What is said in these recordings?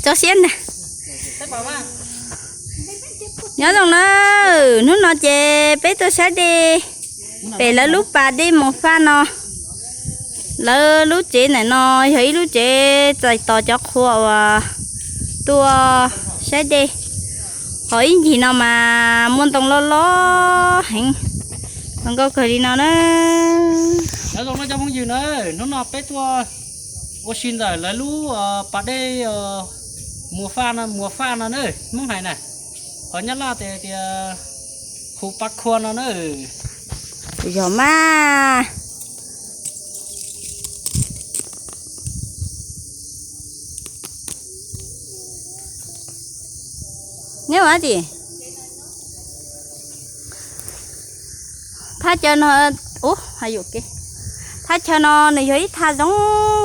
Tso siab ntag. Nyob zoo na, hnub no ces peb tuaj saib dej pem lawv lub pas dej Moos Faj no. Lawv lub tsev ntawm no yog ib lub tsev txais tos cov qhua uas tuaj saib dej. Ho ib ncig no mas muaj ntoo loj loj heev, zoo nkauj kawg li no na. Nyob zoo cov phooj ywg na, hnub no peb tuaj ua si ntawm lawv lub pas dej Muas Faj no, Muas Faj no na, Hmoob hais na. Ho Nyab Laj tias tias Hu Pab Khua no na. Yog mas. Neb ua dab tsi? Thaj chaw no, ub, thaj chaw no nws yog ib thaj zoo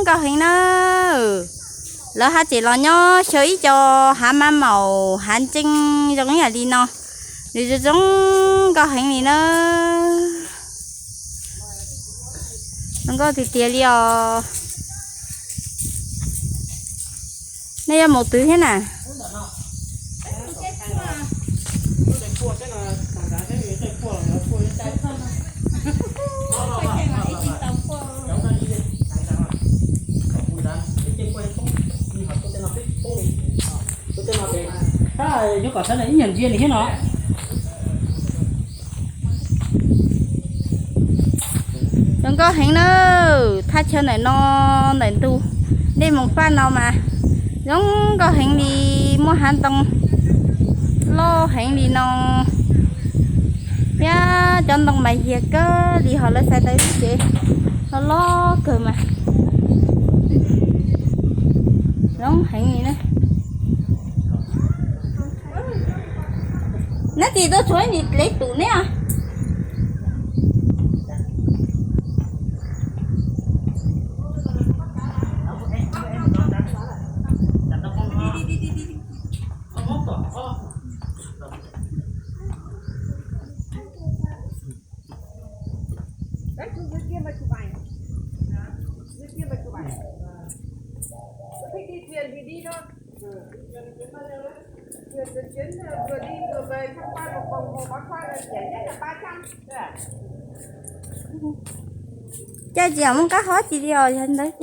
nkauj heev na. Lawv haj tseem los nyob xyaw ib co hav mab maum hav ntseej zoo ib yam li no, nws zoo zoo nkauj heev li na. Zoo nkauj tiag tiag li os. Nej yuav mus twg thiab na? Tab yuav kom sawv daws ib nyuag ntsia nws thiab no. Zoo nkauj heev na, thaj chaw ntawm no, ntawm ntug dej Moos Faj no mas zoo nkauj heev li, muaj hav ntoo loj heev li no thiab cov ntoo mas yiag kawg li, ho lawv xaiv tau ib lub tsev loj loj kawg mas zoo heev li na. Neb tsis tuaj tshuav ib nim dlev tus neb os. Cas tsis yog muaj qab hob tsis li os, yog ntawd.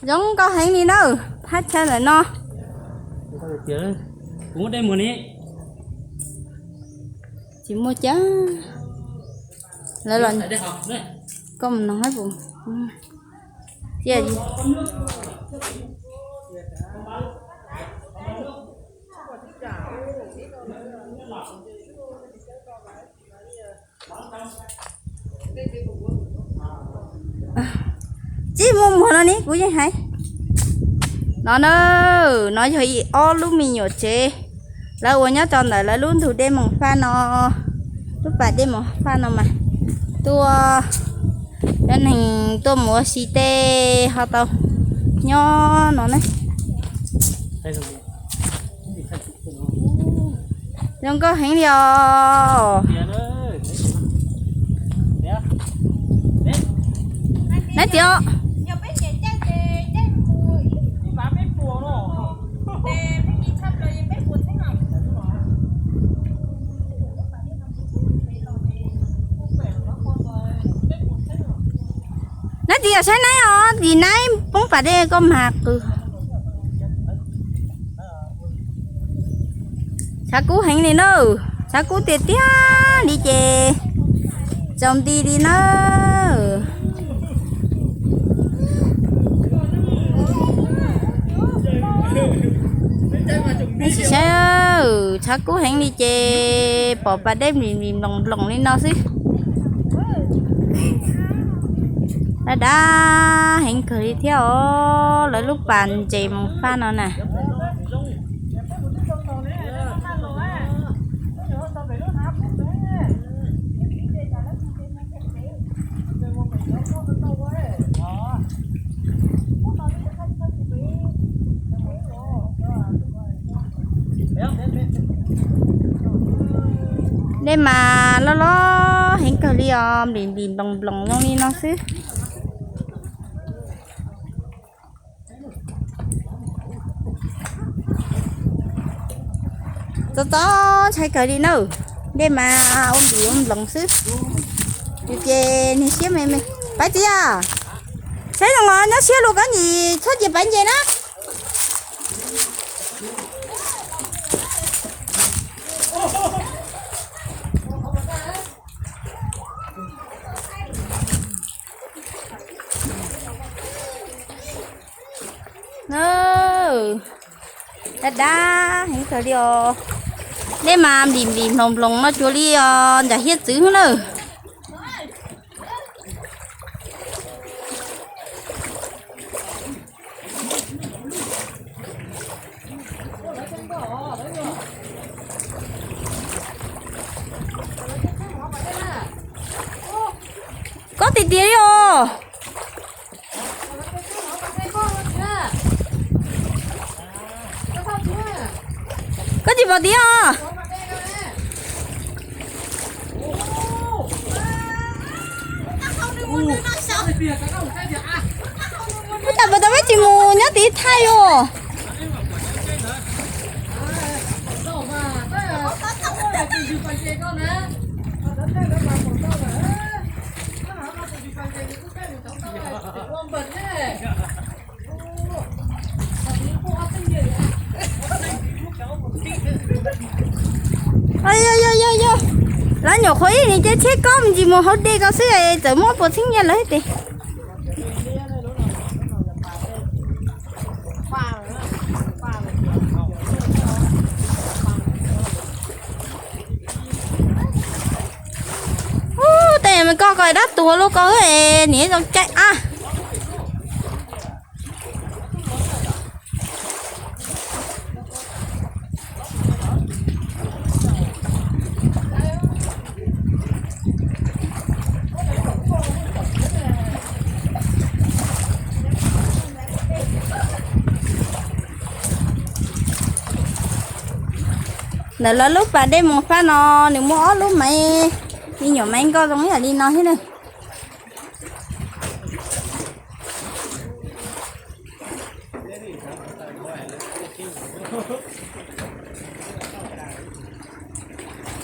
Zoo nkauj heev li na, thaj chaw ntawm no. Kuv muab dej muag ni. Tsis muaj cas. Lawv los, koj mus nug hab pum. Cia, tsis muaj muag no ne, kuv yeej hais. No na, no yog ib ob lub me nyuam tsev lawv ua nyob rau ntawm lawv lub ntug dej Moos Faj no, lub pas dej Moos Faj no mas tuaj, cov neeg tuaj mus ua si tej ho tau nyob no ne. Zoo nkauj heev li os. Neb tias, neb tias saib neb os, tim neb poob pas dej koj mas qw. Tshav kub heev li na, tshav kub tiag tiag li ces tsaus nti li na. Nej sim saib, tshav kub heev li ces pom pas dej mlim mlim mloos mloos li no xwb. Dab dab heev kawg li thiab os, lawv lub pas ntses Moos Faj no na. Dej mas loj loj heev kawg li os, nplim nplim nploos nploos zoo li no xwb. Txob txob ntshai kawg li na. Dej mas ua nplim ua nploos xwb. Yus ces niag siab me me. Paiv txiv a, saib zoo os, nyob siab luag koj nim txhob cia Paiv nce na. Dab dab heev kawg li os. Dej mas nplim nplim nploos nploos no cuag li os nram hiav txwv na. Koj tiag tiag li os. Koj tsis pom tiag os. Ub, cas puas tau peb tsis mus nyob tid thaij os. Yog yog yog, lawv nyuam qhuav ib nim ces tsheb koj me ntsis mus hauv dej ko xwb txawm muab puas txheeb nyiaj lawv thiab ces. Ub, tej me koj ko dab tuag luaj ko, niam zoo caij ab. Ntawm lawv lub pas dej Moos Fab no, nws muaj ob lub maiv, me nyuam maiv nkoj zoo ib yam li no thiab na.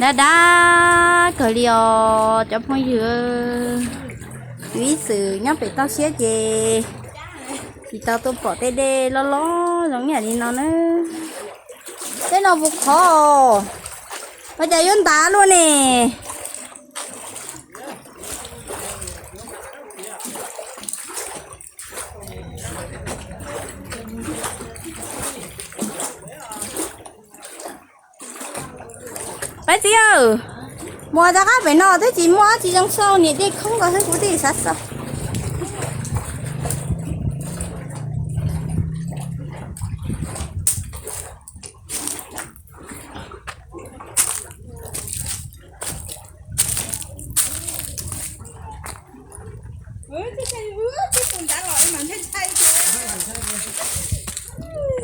Dab dab kawg li os cov phooj ywg. Yus ib txwm nyob pem toj siab ces tsis tau tuaj pom tej dej loj loj zoo ib yam li no na. Tej no puas qhov, ua cas yuav ntav luaj ne? Peb txiv, mus rov qab pem no twb tsis muaj dab tsi zoo xauj, niam dej khoob ko xwb kuv twb xav xauj.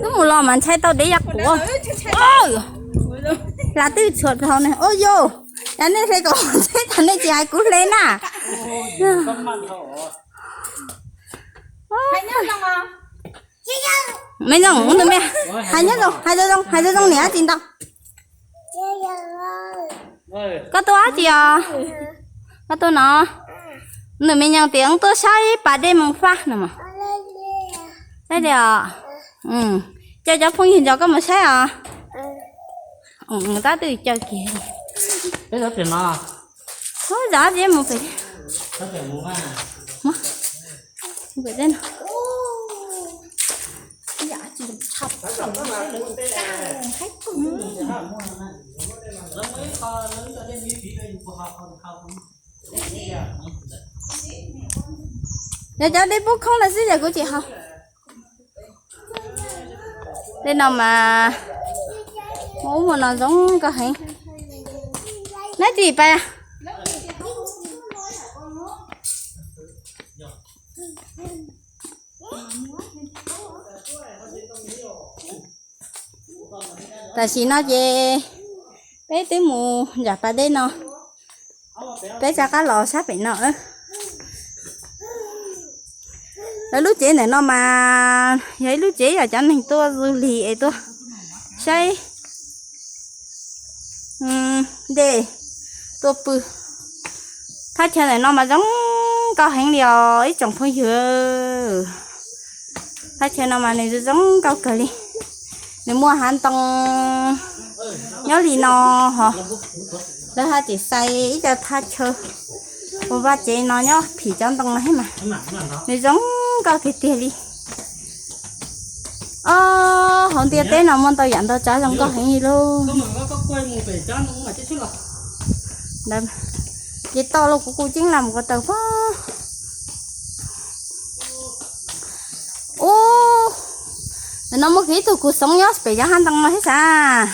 Twb mus los mas ntshai tau dev yaj quav. Hla twb txhuam dhau ne. Ua yus, cas nej hle kom txheb tag nej tsis hais kuv hle na. Me Zoo, hais zoo, hais zoo zoo, hais zoo zoo niam tsis ntau. Koj tuaj dab tsi os? Koj tuaj no. Nws me nyuam tias wb tuaj saib pas dej Moos Fab no mas. Saib li os. Coj cov phooj ywg nrog koj mus saib os. Tab twb caw kiag. Ub, zov tsis mus pem. Pem no. Yog cov dej pub khoob lawm xwb ces kuv tsis haus. Tej no mas ub, mus no zoo nkauj heev. Neb tsis pais. Tam sim no ces Peb twb mus nram pas dej no, peb rov qab los sab pem no. Lawv lub tsev ntawm no mas yog ib lub tsev yog cov neeg tuaj du lig es tuaj saib dej, tuaj pw. Thaj chaw ntawm no mas zoo nkauj heev li os ib tsoom phooj ywg. Thaj chaw no mas nws zoo nkauj kawg li. Nws muaj hav ntoo nyob li no hos, lawv haj tseem xais ib co thaj chaw ua vaj tsev no nyob phim cov ntoo no thiab mas. Nws zoo nkauj tiag tiag li. Ob, hauv ntiaj teb no muaj ntau yam ntau tsav zoo nkauj heev li lauj. Ces toj los kuv kuj ceeb lam mus ko taw pob. Ub, ntawm no muaj kiag ib tug kua xoom nyob pem cov hav ntoo no thiab sav.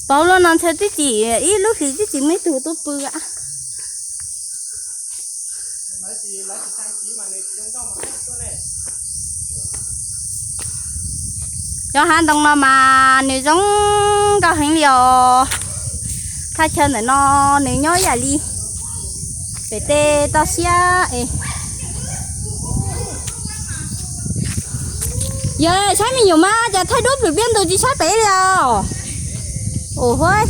Pauv luaj no ntshe twb tsis, ib lub hlis twb tsis muaj ib tug tuaj pw. Cov hav ntoo no mas nws zoo nkauj heev li os. Thaj chaw ntawm no nws nyob yam li pem tej toj siab es. Yog saib me nyuam mas cas thaij duab plwm piaj ntug tsis saib pem li os. Ua huab.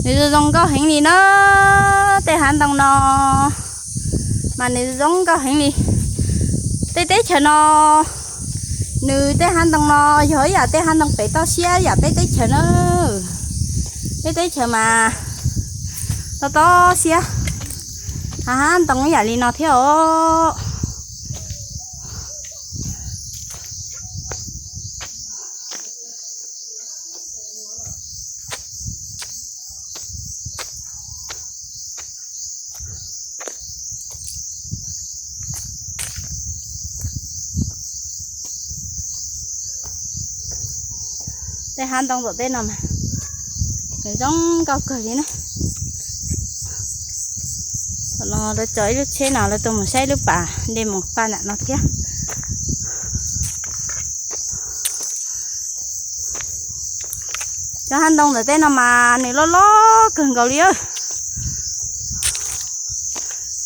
Nws zoo nkauj heev li na, tej hav ntoo no mas nws zoo nkauj heev li. Tej teb chaws no, nws tej hav ntoo no yog ib yam tej hav ntoo pem toj siab yam peb teb chaws na. Peb teb chaws mas toj toj siab, hav ntoo ib yam li no thiab os. Tej hav ntoo tom tej no mas nws zoo nkauj kawg li na. Thaum no lawv tso ib lub tsheb no lawv tuaj mus saib lub pas dej Moos Paj ntawm no thiab. Cov hav ntoo ntawm tej no mas nws loj loj kawg nkaus li.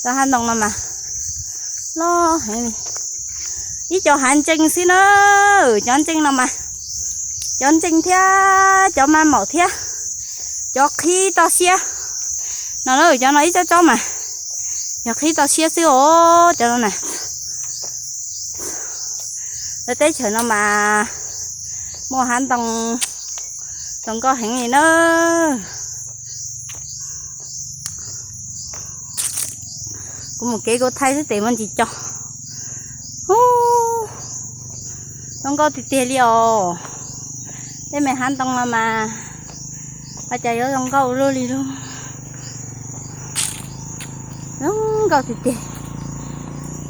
Cov hav ntoo no mas loj heev li. Ib co hav ntseej xwb na, cov ntseej no mas, cov ntseej thiab cov maj maum thiab cov qhib toj siab no na, cov no ib tsob tsob mas yog qhib toj siab xwb os cov no na. Lawv teb chaws no mas muaj hav ntoo zoo nkauj heev li na. Kuv mus kev kuv thaij xwb tes muaj ntsis co. Ub, zoo nkauj tiag tiag li os. Tej me hav ntoo no mas, ua cas yuav zoo nkauj ua luaj li lauj. Zoo nkauj tiag tiag.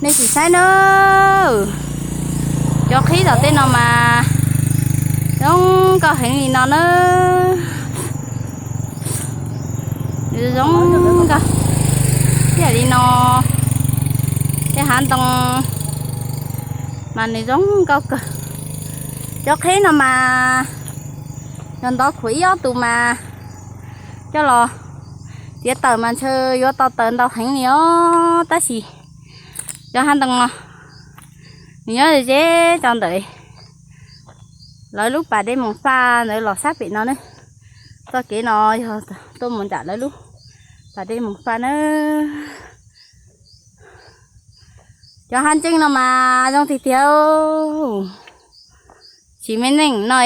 Nej sim saib na, cov qhib tom tej no mas zoo nkauj heev li no na. Zoo nkauj ib yam li no. Tej hav ntoo mas nws zoo nkauj kawg. Cov qhib no mas yog ntov khuam ib ob tus mas coj los txiav taws mas ntshe yuav tau taws ntau heev li os. Tab sis cov hav ntoo no nws nyob ze ze rau ntawm lawv lub pas dej Moos Paj ntawd los sab pem no ne. Txoj kev no yog tuaj mus nram lawv lub pas dej Moos Paj na. Cov hav ntseej no mas zoo tiag tiag. Tsis me neej no,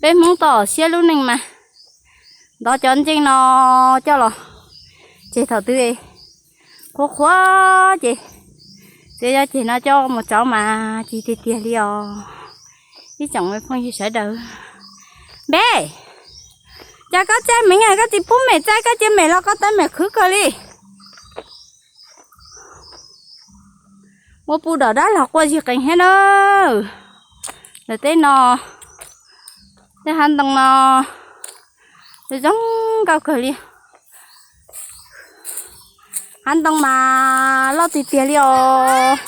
peb Hmoob toj siab lub neej mas ntov cov ntseej no coj los tseg thaum twg qhuav qhuav ces txiav cov ceg no coj mus tsauv mas ci tiag tiag li os. Ib tsoom phooj ywg sawv daws, npe, cas koj txaij meem koj tsis pub mem txaij, koj cia mem los koj teeb mem khwv kawg li. Muaj puj dom dab los quaj zig qees thiab na. Ntawm teb no, tej hav ntoo no Zoo zoo nkauj kawg li. Hav ntoo mas loj tiag tiag li os.